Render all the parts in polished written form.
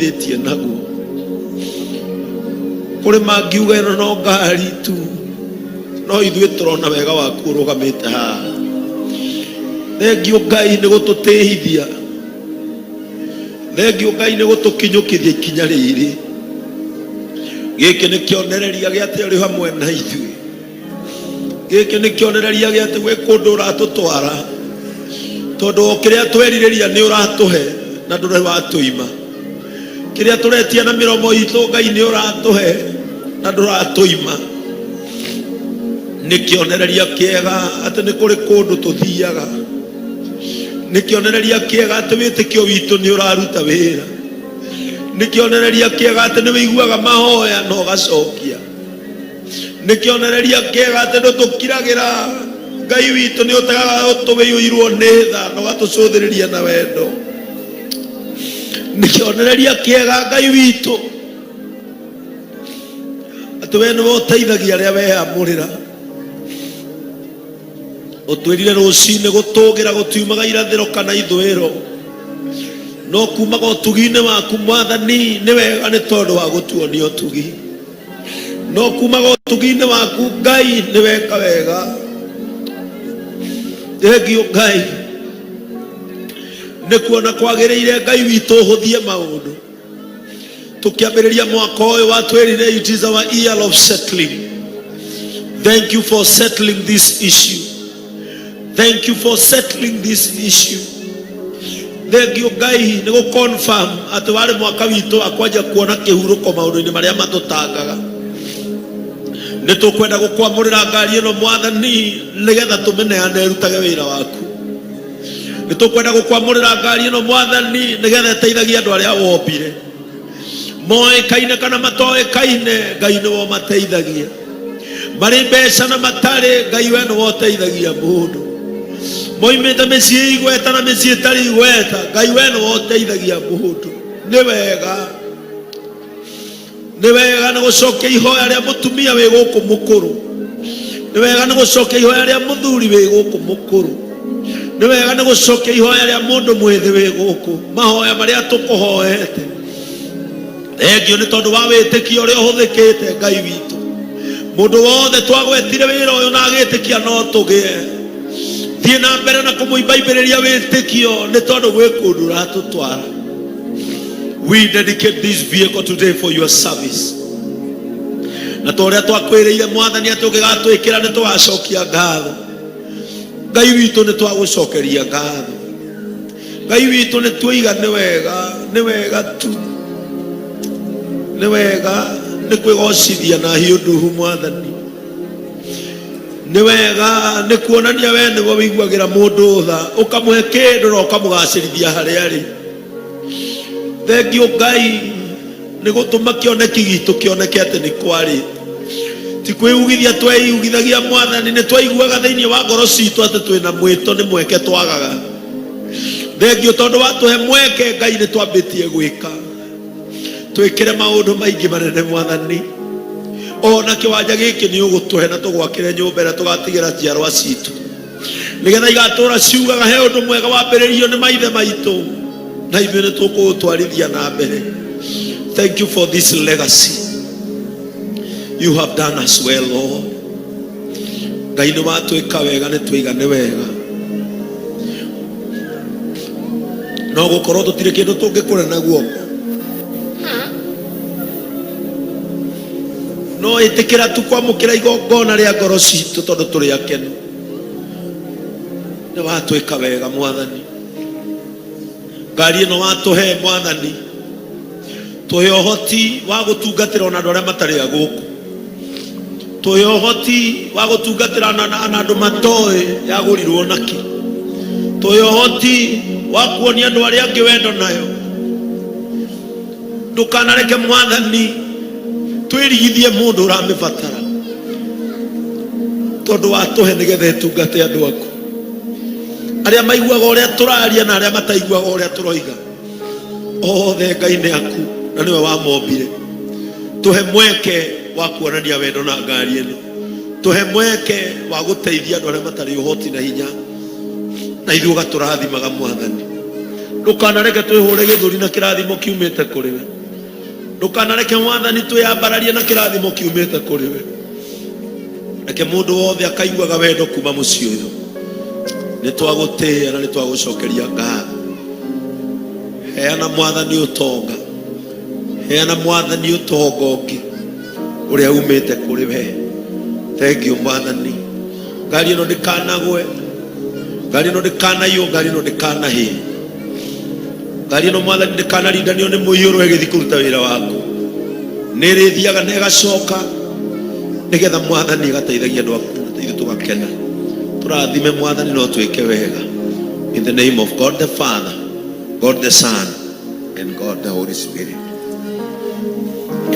ũtũteithĩtie naguo. Kũrĩ mangiuga ĩno no ngari tu, no ithuĩ tũrona wega waku ũrũgamĩte haha. Thengiũ Ngai nĩ gũtũtĩithia, thengiũ Ngai nĩ gũtũkinyũkithia ikinya rĩrĩ. Gĩkĩ nĩ kĩonereria gĩa atĩ ũrĩ hamwe na ithuĩ. Gĩkĩ nĩ kĩonereria gĩa atĩ gwĩ kũndũ ũratũtwara, tondũ o kĩrĩa twerirĩria nĩ ũratũhe na ndũrĩ watũima. Kĩrĩa tũretia na mĩromo itũ Ngai nĩ ũratũhe na ndũratũima. Nĩ kĩonereria kĩega atĩ nĩ kũrĩ kũndũ tũthiaga. Nĩ kĩonereria kĩega atĩ wĩtĩkio witũ nĩ ũraruta wĩra. Nĩ kĩonereria kĩega atĩ nĩ wĩiguaga mahoya na ũgacokia. Nĩ kĩonereria kĩega atĩ ndũtũkiragĩra. Ngai witũ nĩ ũtegaga tũwĩiyũirwo nĩ tha na ũgatũcũthĩrĩria na wendo. Nĩ kĩonereria kĩega Ngai witũ atĩ we nĩwe ũteithagia arĩa weyamũrĩra. Ũtwĩrire rũcinĩ gũtũgĩra gũtiumaga irathĩro kana ithũĩro, no kumaga ũtugi-inĩ waku Mwathani. Nĩ wega nĩ tondũ wa gũtuonia ũtugi, no kumaga ũtugi-inĩ waku Ngai nĩ weka wega. Thengiũ Ngai nĩ kuona kwagĩrĩire Ngai witũ ũhũthie maũndũ. Tukiambĩrĩria mwaka ũyũ watwĩrire it is our year of settling. Thank you for settling this issue. Thank you for settling this issue. Thank you Ngai nĩ gũ confirm atĩ warĩ mwaka witũ wa kwanja kuona kĩhurũko maũndũ-inĩ marĩa matũtangaga. Nĩ tũkwenda gũkwamũrĩra ngari ĩno Mwathani nĩgetha tũmĩneane ĩrutage wĩra waku. Nĩ tũkwenda gũkwamũrĩra ngari ĩno Mwathani nĩgetha ĩteithagie andũ arĩa wombire, moĩkaine kana matoĩkaine. Ngai nĩwe ũmateithagia, marĩ mbeca na matarĩ. Ngai we nĩwe ũteithagia mũndũ, moimĩte mĩciĩ igweta na mĩciĩ ĩtarĩ igweta. Ngai we nĩwe ũteithagia mũndũ. Nĩ wega, nĩ wega nĩ gũcokia ihoya rĩa mũtumia wĩ gũkũ mũkũrũ. Nĩ wega nĩ gũcokia ihoya rĩa mũthuri wĩ gũkũ mũkũrũ. Nĩ wega nĩ gũcokia ihoya rĩa mũndũ mwĩthĩ wĩ gũkũ, mahoya marĩa tũkũhoete. Thengio nĩ tondũ wa wĩtĩkio ũrĩa ũhũthĩkĩte Ngai witũ. Mũndũ wothe twagwetire wĩra ũyũ na agĩtĩkia no tũgĩe. Thiĩ na mbere na kũmũimbaimbĩrĩria wĩtĩkio nĩ tondũ gwĩ kũndũ ũratũtwara. We dedicate this vehicle today for your service. Na ta ũrĩa twakwĩrĩire Mwathani atĩ ũngĩgatwĩkĩra nĩ tũgacokia ngatho. Ngai witũ nĩ twagũcokeria ngatho. Ngai witũ nĩ tuoiga nĩ wega, nĩ wega tu, nĩ wega nĩ kwĩgocithia na hiũ nduhu Mwathani. Nĩ wega nĩ kuonania we nĩwe wĩiguagĩra mũndũ tha, ũkamũhe kĩndũ na ũkamũgacĩrithia harĩa arĩ. Thengio Ngai nĩ gũtũma kĩoneki gitũ kĩoneke atĩ nĩ kwarĩ. Ti kwĩugithia tweyugithagia Mwathani, nĩ twaiguaga thĩinĩ wa ngoro citũ atĩ twĩna mwĩto, nĩ mweke twagaga. Thengio tondũ watũhe mweke Ngai, nĩ twambĩtie gwĩka. Twĩkĩre maũndũ maingĩ manene Mwathani. Ona kĩwanja gĩkĩ nĩ ũgũtũhe na tũgwakĩre nyũmba ĩrĩa tũgatigĩra njiarwa citũ, nĩgetha igatũra ciugaga he ũndũ mwega wambĩrĩirio nĩ maithe maitũ na ithuĩ nĩ tũkũũtwarithia na mbere. Thank you for this legacy. You have done us well, Lord. Ngai nĩ watwĩka wega, nĩ twaiga nĩ wega. No gũkorwo tũtirĩ kĩndũ tũngĩkũra na guoko, no ĩtĩkĩra tu kwamũkĩra igongona rĩa ngoro citũ tondũ tũrĩ akenu. Nĩ watwĩka wega Mwathani. Ngari ĩno watũhe Mwathani, tũhe ũhoti wa gũtungatĩra ona andũ arĩa matarĩ a gũkũ. Tũhe ũhoti wa gũtungatĩra ona andũ matoĩ yagũrirwo nakĩ. Tũhe ũhoti wa kuonia andũ arĩa angĩ wendo nayo. Ndũkanareke Mwathani twĩrigithie mũndũ ũramĩbatara, tondũ watũhe nĩgetha ĩtungate andũ aku arĩa maiguaga ũrĩa tũraria na arĩa mataiguaga ũrĩa tũroiga. Othe Ngai nĩ aku na nĩwe wamombire. Tũhe mweke wa kuonania wendo na ngari ĩno. Tũhe mweke wa gũteithia andũ arĩa matarĩ ũhoti na hinya, na ithuĩ ũgatũrathimaga Mwathani. Ndũkanareke twĩhũre gĩthũri na kĩrathimo kiumĩte kũrĩ we. Ndũkanareke Mwathani twĩyambararie na kĩrathimo kiumĩte kũrĩ we. Reke mũndũ wothe akaiguaga wendo kuma mũciĩ ũyũ. Nĩ twagũtĩĩa na nĩ twagũcokeria ngatho. Heana Mwathani ũtonga, heana Mwathani ũtonga ũngĩ ũrĩa umĩte kũrĩ we. Thengiũ Mwathani. Ngari ĩno ndĩkanagwe, ngari ĩno ndĩkanaiywo, ngari ĩno ndĩkanahĩe, ngari ĩno Mwathani ndĩkanarindanio nĩ mũiyũro ĩgĩthiĩ kũruta wĩra waku. Nĩ ĩrĩthiaga na ĩgacoka, nĩgetha Mwathani ĩgateithagia andũ aku na ithuĩ tũgakena. Tũrathime Mwathani no twĩke wega. In the name of God the Father, God the Son, and God the Holy Spirit.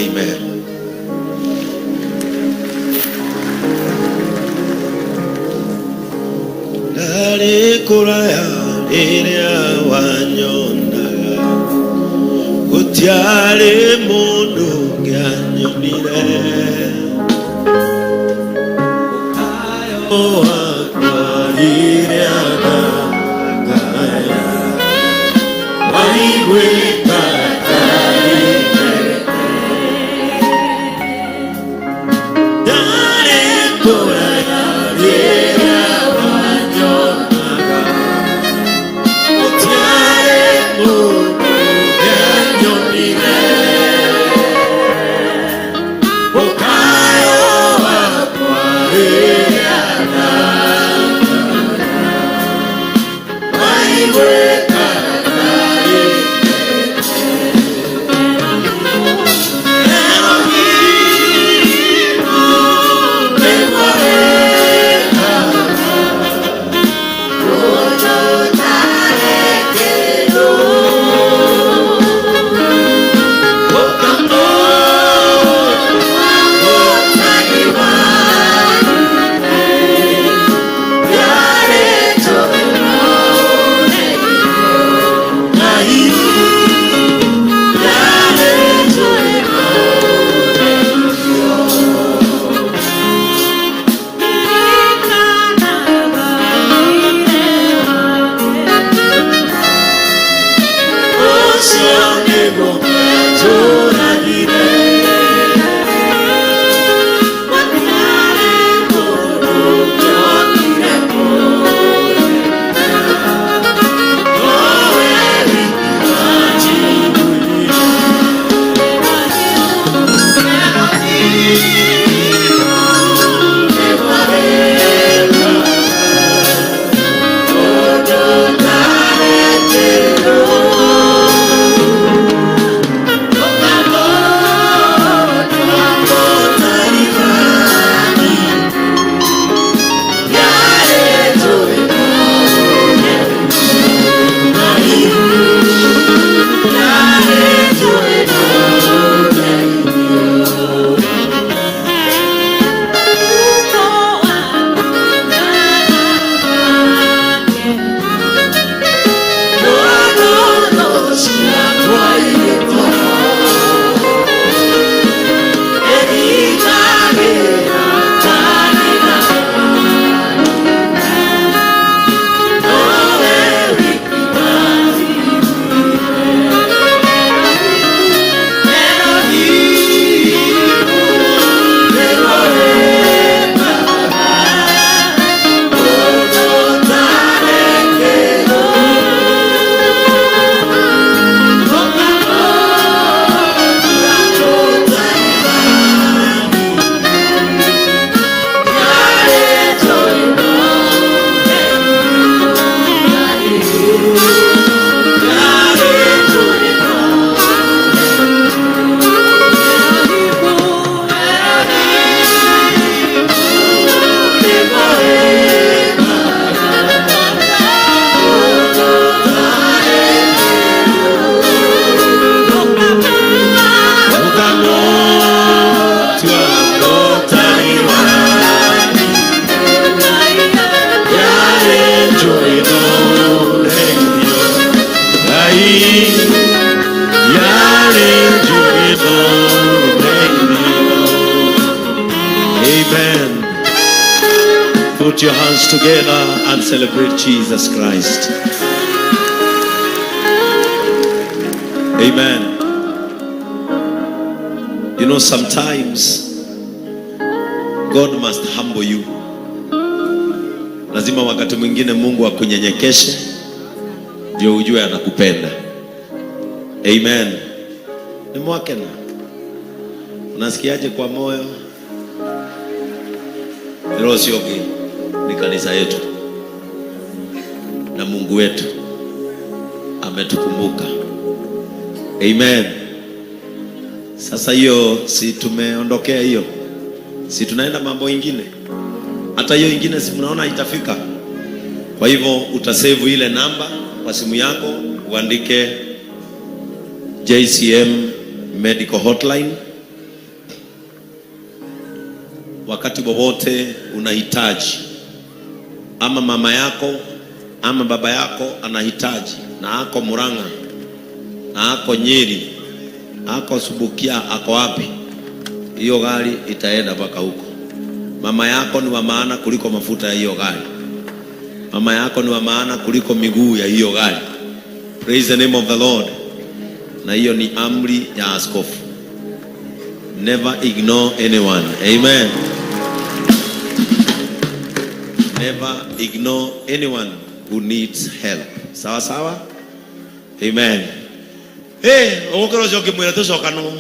Amen. Ndarĩ kũraya rĩrĩa wanyonaga, gũtiarĩ mũndũ ũngĩanyonire. Mũkayo wakwa rĩrĩa ndakaya, waiguĩka tarĩ. Ndarĩ kũraya rĩrĩa wanyonaga, gũtiarĩ mũndũ ũngĩanyonire. Mũkayo wakwa rĩrĩa ndakaya, waiguĩka tarĩ. Amen. Put your hands together and celebrate Jesus Christ. Amen. You know, sometimes God must humble you. Lazima wakati mwingine Mungu akunyenyekeshe ndio ujue anakupenda. Amen. Ni mwakena. Unasikiaje kwa moyo? Hilo sio ni kanisa yetu na Mungu wetu ametukumbuka. Amen. Sasa hiyo si tumeondokea hiyo, si tunaenda mambo ingine, hata hiyo ingine si mnaona itafika. Kwa hivyo utasave ile namba kwa simu yako, uandike JCM Medical Hotline. Wakati wowote unahitaji, ama mama yako ama baba yako anahitaji, na ako Murang'a, na ako Nyeri, ako Subukia, ako wapi, hiyo gari itaenda mpaka huko. Mama yako ni wa maana kuliko mafuta ya hiyo gari. Mama yako ni wa maana kuliko miguu ya hiyo gari. Praise the name of the Lord. Na hiyo ni amri ya askofu. Never ignore anyone. Amen. Never ignore anyone who needs help. Sawa sawa? Amen. Hey, ũgũkĩra ũcio ũngĩmwĩra tũcokanwo.